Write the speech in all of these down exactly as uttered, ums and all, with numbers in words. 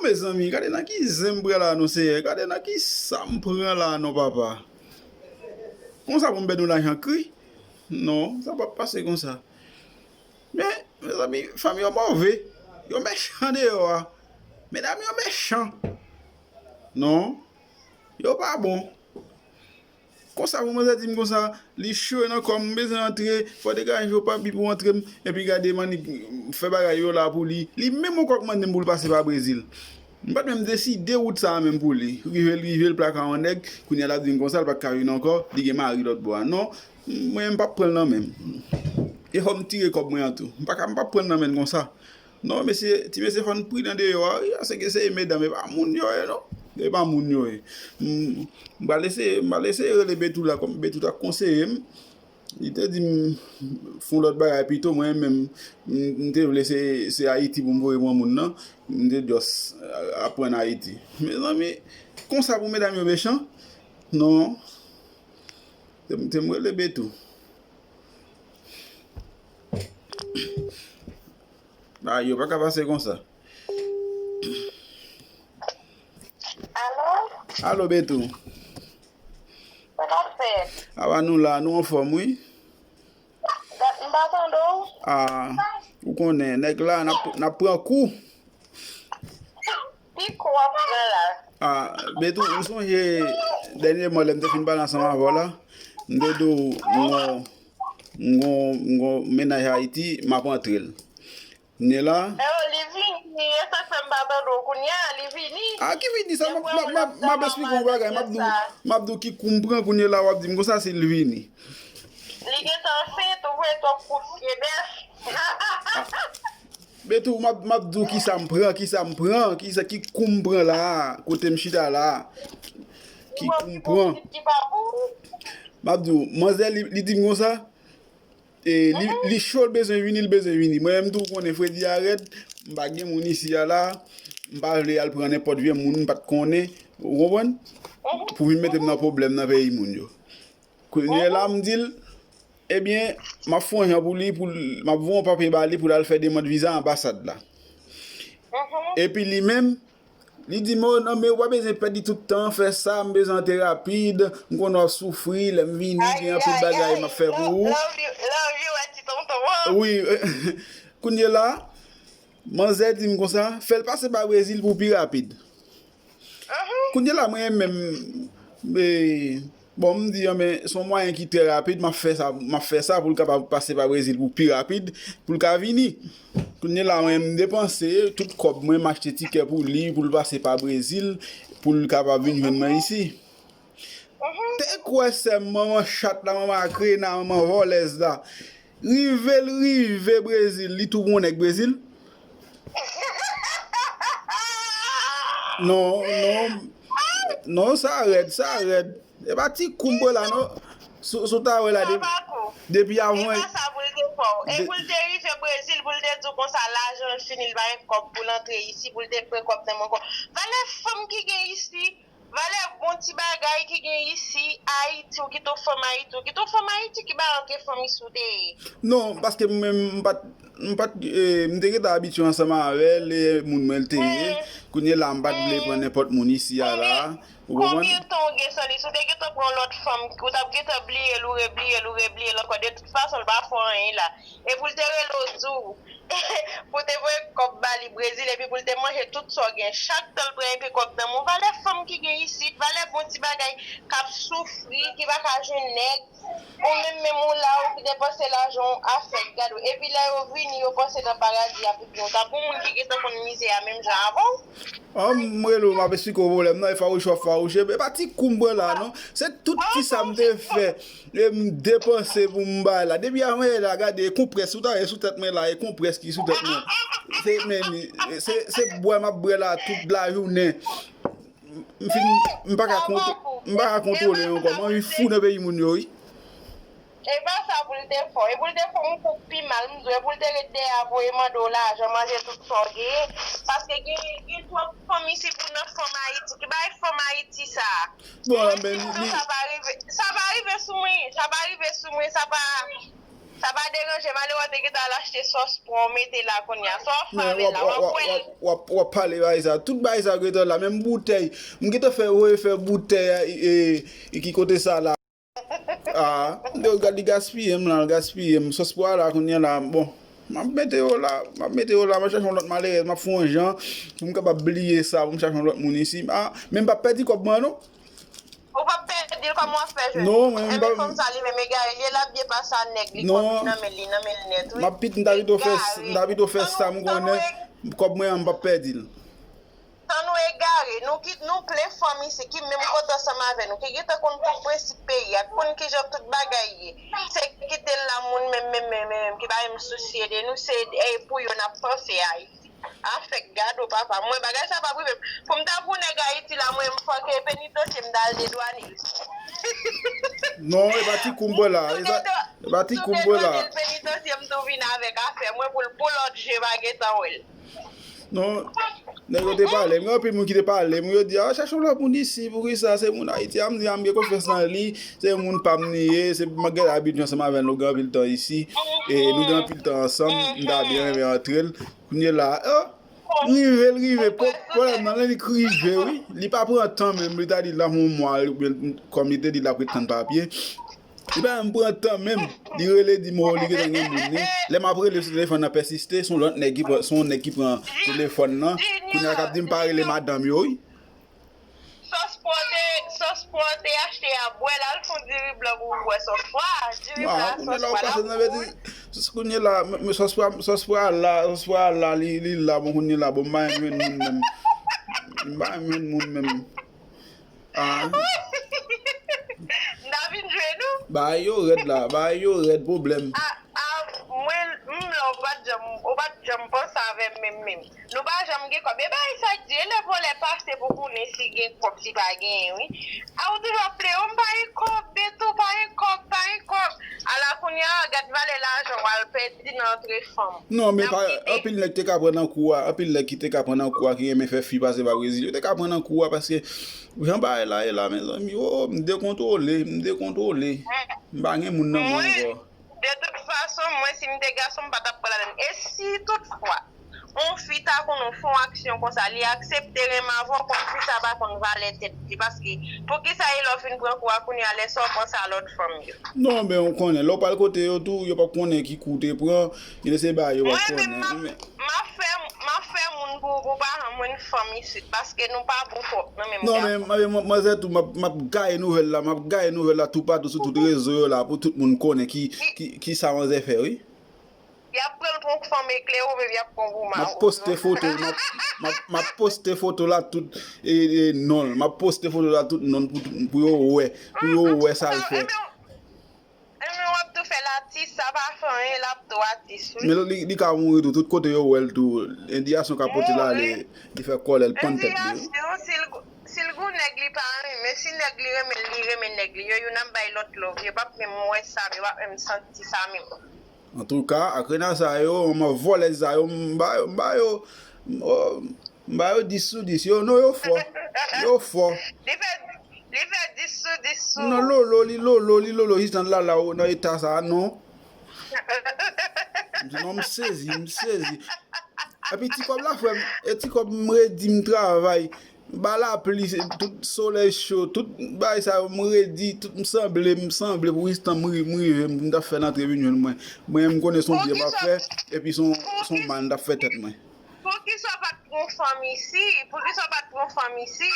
Mezanmi, gade nan ki zen m pran la non, Seyè. Gade nan ki sa m pran la non, papa. Konsa pou m pèdi yon lajan kri? Non, sa p ap pase konsa. Men, mezanmi, fanm yo move. Yo mechan deyò a. Medam yo mechan. Non, yo pa bon. Konsa pou manzè di m konsa, li cho nan kò m, m bezwen antre, fò degaje w papi pou antre m, epi gade mannik fè bagay yo la pou li. Li menm ankò k mande m pou l pase pa Brezil. M pa t menm deside wout sa a menm pou li. Rive l rive, l plaka yon nèg, kounye a l ap di m konsa, l pa t ka vin ankò, li gen mari lòt bò a. Non, mwen m p ap pran l nan men m. E fò m tire kòb mwen an tou. M pa ka, m p ap pran l nan men l konsa. Non, mesye, ti mesye fò n pridan deyò a, wi, paske se medam, e pa moun yo ye, non. E pa moun yo ye. M, m pral eseye, m pral eseye rele Betou la, kòm Betou t ap konseye m. Li te di m fè yon lòt bagay pito, mwen menm, m, m te vle se, se Ayiti pou m voye pran moun nan. M te just, a, aprann Ayiti. Mezanmi, konsa pou medam yo mechan? Non. Te, te m rele Betou. Ay, yo pa ka pase konsa. Alo? Alo, Betou. Sa k ap fèt? Apa nou la, nou anfòm, wi. Dat m pa tande w. Ah, ou konnen, nèg la, n ap, n ap pran kou. Ki kou w ap pran la? Ah, Betou, ou sonje dènyèman lè m te fin pale ansanm avè w la, m te di w m gon, m gon, m gon mennaj Ayiti, m ap antre l. Kounye la. Eyo, li vini, e sa k fè m pa tande w kounye a, li vini. Ah, ki vini sa? M ap, m ap, m ap, m ap esplike w yon bagay, m ap di w, m ap di w ki kou m pran kounye la, w ap di m konsa si l vini. Li gentan fent, ou voye twòp kout pye bèf. Betou, m ap, m ap di w kisa m pran, kisa m pran, kisa, ki kou m pran la a, kote m chita la a, ki kou m pran. M ap di w, manzè, li, li di m konsa, e, li, li cho, l bezwen vini, l bezwen vini. Mwen menm tou, ou konnen fredi a rèd, m pa gen moun isi a la, m pa vle al pran nenpòt vye moun m pa t konnen, ou konprann? Pou vin mete m nan pwoblèm nan peyi moun yo. Kounye la, m di l, ebyen, m ap fè yon jan pou li, pou l, m ap voye yon papye ba li pou l al fè demann viza anbasad la. Epi li menm, li di m, "O, non, men ou pa bezwen pèdi tout tan, fè sa, m bezwen antre rapid, m konnen w ap soufri, lè m vini, gen anpil bagay m ap fè pou ou." Love you, love you, ti tonton an. Wi, kounye la, manzè di m konsa, fè l pase pa Brezil pou pi rapid. Kounye la, mwen menm, e, bon, m di, "An, men, se yon mwayen ki trè rapid, m ap fè sa, m ap fè sa pou l kapab pase pa Brezil pou pi rapid, pou l ka vini." Kounye la, mwen, m depanse tout kòb mwen, m achte tikè pou li, pou l pase pa Brezil, pou l kapab vin jwenn mwen isi. Te kwè sè m, manman chat la, manman akrena, manman vòlèz la. Rive l rive Brezil, li tou bon nèg Brezil. Non, non. Non, sa rèd, sa rèd. E pa ti kou m pran la, non. Si w ta wè la, depi avan. E pa sa pou l te fè w. E pou l te rive Brezil, pou l te di w konsa, lajan l fini, l pa gen kòb pou l antre isi, pou l te pran kòb nan men w ankò. Valè fanm ki gen isi, valè bon ti bagay ki gen isi, Ayiti, ou kite w fanm Ayiti, ou kite w fanm Ayiti ki ba antre fanm isi w te ye. Non, paske mwen menm, m pa t, m pa t, e, m te gentan abitye ansanm avè l, e moun mwen l te ye. Kounye la, m pa t vle pran nenpòt moun isi a la. Ou konprann? Konbyen tan w gen san li? Si w te gentan pran yon lòt fanm, ou t ap gentan bliye l, ou rebliye l, ou rebliye l ankò. De tout fason, l pa fè w anyen la. E pou l te rele w di w, pou te voye kòb ba li Brezil, epi pou l te manje tout sa w gen, chak tan l pran epi kòb nan men w, valè fanm ki gen isit, valè bon ti bagay k ap soufri, ki pa ka jwenn nèg, ou menm menm ou la, ou ki depanse lajan w a fèk, gade w. Epi lè yo vini, yo panse nan paradi a pou di w. Tankou moun ki gentan konn mizè a menm jan avè w. An, m rele w, m ap esplike w pwoblèm nan, e fawouche w ap fawouche. E pa ti kou m pran la, non. Se tout ti sa m te fè. E m depanse pou m bay la. Depi avan yè la, gade, e konprès, ou ta wè sou tèt mwen la, e konprès ki sou tèt mwen. Se, men, se, se bwè m ap bwè la tout lajounen. M fin, m pa ka kontwo-, m pa ka kontwole ankò. M anvi fou nan peyi moun yo, wi. E pa sa pou l te fè w. E pou l te fè w yon kou pi mal, m di w, e pou l te ret dèyè a voye mande w lajan, manje tout sa w genyen. Paske gen, gen twòp fanm isi pou nan fanm Ayiti. Ki bagay fanm Ayiti sa a? Bon, men li, sa pa rive, sa pa rive sou mwen, sa pa rive sou mwen, sa pa, Sa pa deranje m, ale wè w te gentan al achte sòs pwa w mete la kounye a. Sa w ap fè avè l la, w ap bwè l. W ap, w ap pale bagay sa. Tout bagay sa gentan la, menm boutèy. M gentan fè, voye fè boutèy a, e, e, e ki kote sa la. Ah, m te gad li gaspiye m la, l gaspiye m. Sòs pwa la kounye a la, bon. M ap mete yo la, m ap mete yo la, m ap chache yon lòt malerèz, m ap fè yon jan pou m kapab bliye sa, pou m chache yon lòt moun isi. Ah, men m p ap pèdi kòb mwen non. Ou p ap pèdi l, kòman w ap fè jwenn li? Non, mwen, m pa. Enben fanm sa li menm egare li ye, l ap byen pase a nèg li, kòb li nan men l, li nan men l nèt wi. M ap pit, m ta pito fè, m ta pito fè sa m konnen, kòb mwen an m p ap pèdi l. Tan nou egare, nou ki, nou plen fanm isi ki menm kote ansanm avè nou, ki gentan konn tout prensip peyi a, ki konn kijan tout bagay ye. Se kite l la moun menm, menm, menm, menm, ki pa menm sousye de nou, se, eh, pou yo n ap panse a isi. Afèk gado papa, mwen bagay sa p ap rive m. Pou m ta pou nèg Ayiti la, mwen m fòke penitansye m ta al dedwane l. Non, e pa ti kou m pran la, e pa, e pa ti kou m pran la. Sou dedwane l penitansye m tou vin avèk afè mwen pou l, pou lòt je pa gentan wè l. Non, nèg yo te pale m, gen anpil moun ki te pale m, yo di, ah, chache yon lòt moun isi, poukisa se moun Ayiti a, m di, ah, m gen konfyans nan li, se moun pa m li ye, se m gen abitye ansanm avè l, nou gen anpil tan isi, e nou gen anpil tan ansanm, m ta byen renmen antre l. Kounye la, oh, rive, l rive, pwoblèm nan, li rive, wi. Li pa pran tan menm, li ta di l ap yon mwa, oubyen kòm li te di l ap ret tann papye. Li pa menm pran tan menm, li rele di m, oh, li gentan gen moun li. Lè m ap rele sou telefòn nan pèsiste, se yon lòt nèg ki pran, se yon nèg ki pran telefòn nan. Kounye a k ap di m pa rele madanm yo, wi. Sòs pwa te, sòs pwa te achte a, bwè l, al fè yon diri blan pou w bwè sòs pwa. Diri blan, sòs pwa la pou ou. Kounye la, men, men sòs pwa, sòs pwa la, sòs pwa la, li, li la, bon, kounye la, bon, m pa jwenn moun menm. M pa jwenn moun menm. Ah. M ta vin jwenn ou. Bagay yo rèd la, bagay yo rèd, pwoblèm. Ah, ah, mwen, m la, ou pa t janm, ou pa t janm panse avè m menm, menm. Nou pa janm gen kòb. E bagay sa k di, e lè vòlè pase pou konnen si gen kòb, si pa genyen, wi. A, ou toujou ap plede, m pa gen kòb, Beto, pa gen kòb, pa gen kòb. Ala kounye a, gad valè lajan w al pèdi nan antre fanm. Non, men pa, anpil nèg te ka pran nan kou a, anpil nèg ki te ka pran nan kou a, ki renmen fè fi pase pa Brezil, yo te ka pran nan kou a, paske jan bagay la ye la, mezanmi, oh, m dekontwole, m dekontwole. M pa gen moun nan mwen ankò. De tout fason, mwen, si m te gason, m pa t ap pran ladann. E si toutfwa, yon fi ta konn ou fè yon aksyon konsa, li aksepte renmen avè w, konn fi sa pa konn valè tèt li, paske poukisa e lè w fin pran kou a kounye a, lè sa w panse a lòt fanm yo? Non, men ou konnen, lè w pral kote yo tou, yo p ap konnen ki kou w te pran, gen de se bagay yo p ap konnen. M ap fè, m ap fè moun pou, pou pa janm wè n fanm isit, paske nou pa bon twòp nan menm gason. Non, men, men, men, manzè tou, m ap, m ap gaye nouvèl la, m ap gaye nouvèl la toupatou sou tout rezo yo la, pou tout moun konnen ki, ki, ki sa manzè fè, wi. Y ap pran l pou yon fanm eklere, oubyen y ap pran l pou mawo. M ap poste foto, m ap, m ap, m ap poste foto la tout, e, e, non l. M ap poste foto la tout non l pou, pou yo wè, pou yo wè sa l fè. Ebyen, Ebyen, w ap tou fè l atis, sa pa fè anyen, l ap tou atis, wi. Men li, li ka mouri tou, tout kote yo wè l tou, endiyasyon ka pote l ale, li fè kòlè, l pann tèt li, wi. Endiyasyon, si l, si l gon nèg li pa renmen, si nèg li renmen l, li renmen nèg li, yo youn ap bay lòt love, yo p ap menm wè sa, yo p ap menm santi sa menm. Antouka, ak rena sa yo, manman vòlèz sa yo, m ba yo, m ba yo, m, oh, M ba yo dis sou dis. Yo, non, yo fò. Yo fò. Li fè, li fè dis sou dis sou. Non, Lolo, li Lolo, li Lolo, jis nan lala, o, nan eta sa a, non. M di, non, m sezi, m sezi. Epi ti kòb la, frè m, e ti kòb m redi, m travay. M ba lapli, se tout solèy cho, tout bagay sa yo, m redi, tout m sanble, m sanble pou jistan m ri-, m rive, m t ap fè l antre vin jwenn mwen. Mwen, m konnen se yon byen m ap fè, epi se yon, se yon mal m t ap fè tèt mwen. Poukisa w pa t pran fanm isi? Poukisa w pa t pran fanm isi?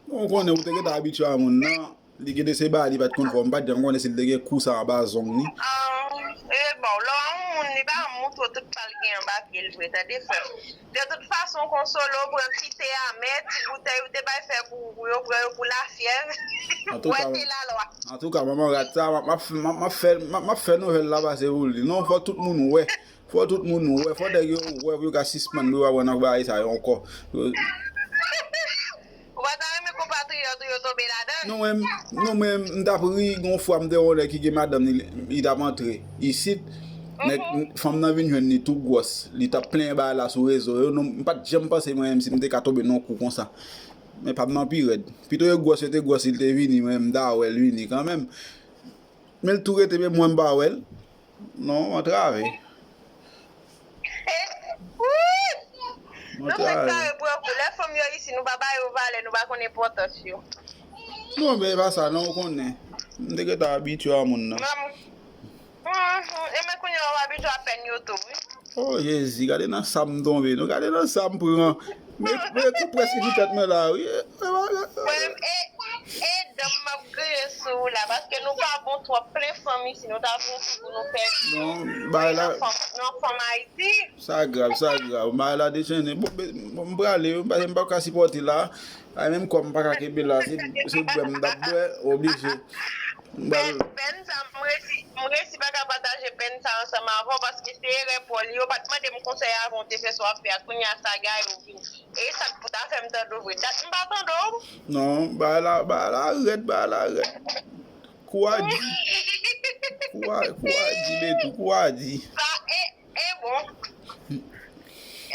Bon, ou konnen, ou te gentan abitye a moun nan. Li gen de se bagay li pa t konn fè, m pa t janm konnen si l te gen kou sa anba zong li. Ah, e bon, lè w a yon moun, li pa janm montre w tout sa l gen anba pye l vre, tande frè m. De tout fason, konsole w, pran ti te amè, ti boutèy ou te bay fè pou ou yo, pran yo pou lafyèv. Wè te lalwa. Antouka, manman rat sa, m ap, m ap, m ap, m ap fè, m ap, m ap fè nouvèl la pase pou li. Non, fò tout moun wè. Fò tout moun wè, fò nèg yo wè pou yo ka sispann, pou yo pa pran nan bagay sa yo ankò. Ou pa ta renmen konpatriyòt ou yo tonbe ladan l? Non, men, non, men, m t ap ri, gon fwa m te wè yon nèg ki gen madanm li, li t ap antre isit, nèg, fanm nan vin jwenn li tou gwòs, li t ap plenyen bagay la sou rezo yo, non, m pa t janm panse mwen menm si m te ka tonbe nan yon kou konsa. Men pa m nan pi rèd. Pito yo gwòs, yo te gwòs, li te vini, mwen, m ta wè l vini kanmenm. Men l tou rete, men mwen, m pa wè l. Non, m antrave. Wi! Nou fèk kare pran kou. Lè fanm yo isi, nou pa ba yo valè, nou pa konn enpòtans yo. Non, men e pa sa, non, ou konnen. M te gentan abitye a moun nan. Manm. Mhm. E men kounye a w abitye a pèn yo tou, wi. Oh, Jezi, gade nan sa m tonbe, non. Gade nan sa m pran. Men, men kou prèske sou tèt mwen la, wi. E, e, e, e, e, dan m ap griyen sou ou la, paske nou pa bon twòp, plen fanm isi, nou ta pran kou pou nou pèdi. Non, bagay la. Nan fanm, nan fanm Ayiti. Sa grav, sa grav. Bagay la dejennen. Bon, ben, bon, m prale, wi, paske m pa ka sipòte la. Ay, menm kòm m pa ka kenbe la, se, se bwè m t ap bwè, oblije. M pral Pèn, pèn sa, m resi, m resi pa ka pataje pèn sa ansanm avè w, paske se erè pa w li. Yo pa t mande m konsèy avan w te fè sa w ap fè a. Kounye a, saga yo vin. E sa k pou ta fè m tande w vre. Dat m pa tande w. Non, bagay la, bagay la rèd, bagay la rèd. Kou a di. Kou a, kou a di, Betou, kou a di. Sa, e, e bon.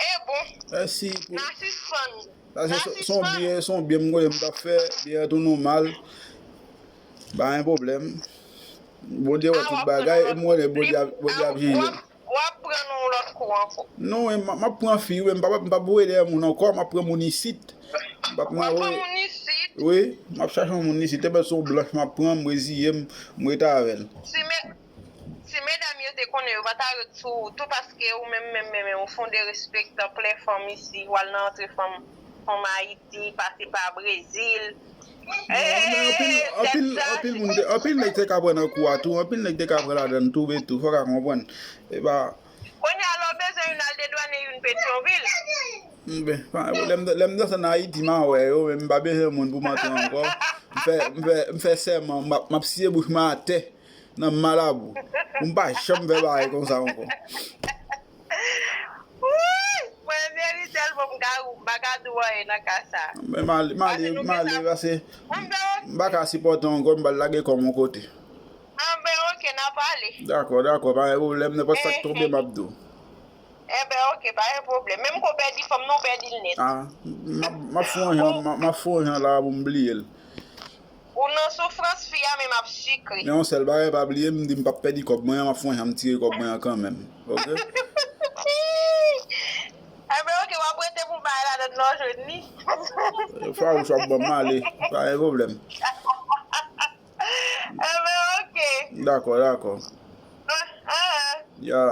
E bon. Mèsi pou N a sispann. Sa se, se, se yon byen, se yon byen m konnen m t ap fè, byen an tou nòmal. Pa gen pwoblèm. Bondye wè tout bagay, e m konnen Bondye ap, Bondye ap jije m. W ap pran yon lòt kou ankò. Non, e m, m ap pran fi, wi, m p ap, m p ap voye dèyè moun ankò, m ap pran moun isit. M p ap, w ap pran moun isit? Wi, m ap chache yon moun isit. Te bèl se yon blanch m ap pran, m reziye m, m rete avè l. Si me-, si medam yo te konnen, yo pa ta ret sou ou tou, paske ou menm, menm, menm, menm, ou fè yon derespektan, plen fanm isi, w al nan antre fanm, fanm Ayiti, pase pa Brezil. Non, men anpil, anpil, anpil moun te, anpil nèg te ka pran nan kou a tou, anpil nèg te ka pran ladan l tou, tou, fò w ka konprann. E pa Kounye a, lè w bezwen youn, al dedwane youn Petyonvil. Ben, pa gen pwoblèm, lè m desann Ayiti, m a wè yo, men m pa bezwen moun pou m antre ankò. M fè, m fè, m fè sèman, m ap, m ap siye bouch mwen atè, nan malabou. Pou m pa janm fè bagay konsa ankò. Wi! Mwen, Mary tèlman m ka ri, m pa ka di w anyen nan ka sa. Men m ale, m ale, m ale, pase m pa ka sipòte w ankò, m pral lage kò m yon kote. Anben, oke, n a pale. Dakò, dakò, pa gen pwoblèm, nenpòt sa k tonbe, m ap di w. Enben, oke, pa gen pwoblèm. Menm ke w pèdi fanm nan, w pèdi l nèt. Ah, m ap, m ap fè yon jan, m ap, m ap fè yon jan la pou m bliye l. Ou nan soufrans fi a, men m ap sikre. Men yon sèl bagay, pa bliye, m di m p ap pèdi kòb mwen an, m ap fè yon jan m tire kòb mwen an kanmenm. Oke? Enben, oke, w ap rete pou bay ladan nan jwenn li. Fawouch w ap ban m ale, pa gen pwoblèm. Enben, oke. Dakò, dakò. Ah, ah. Ya.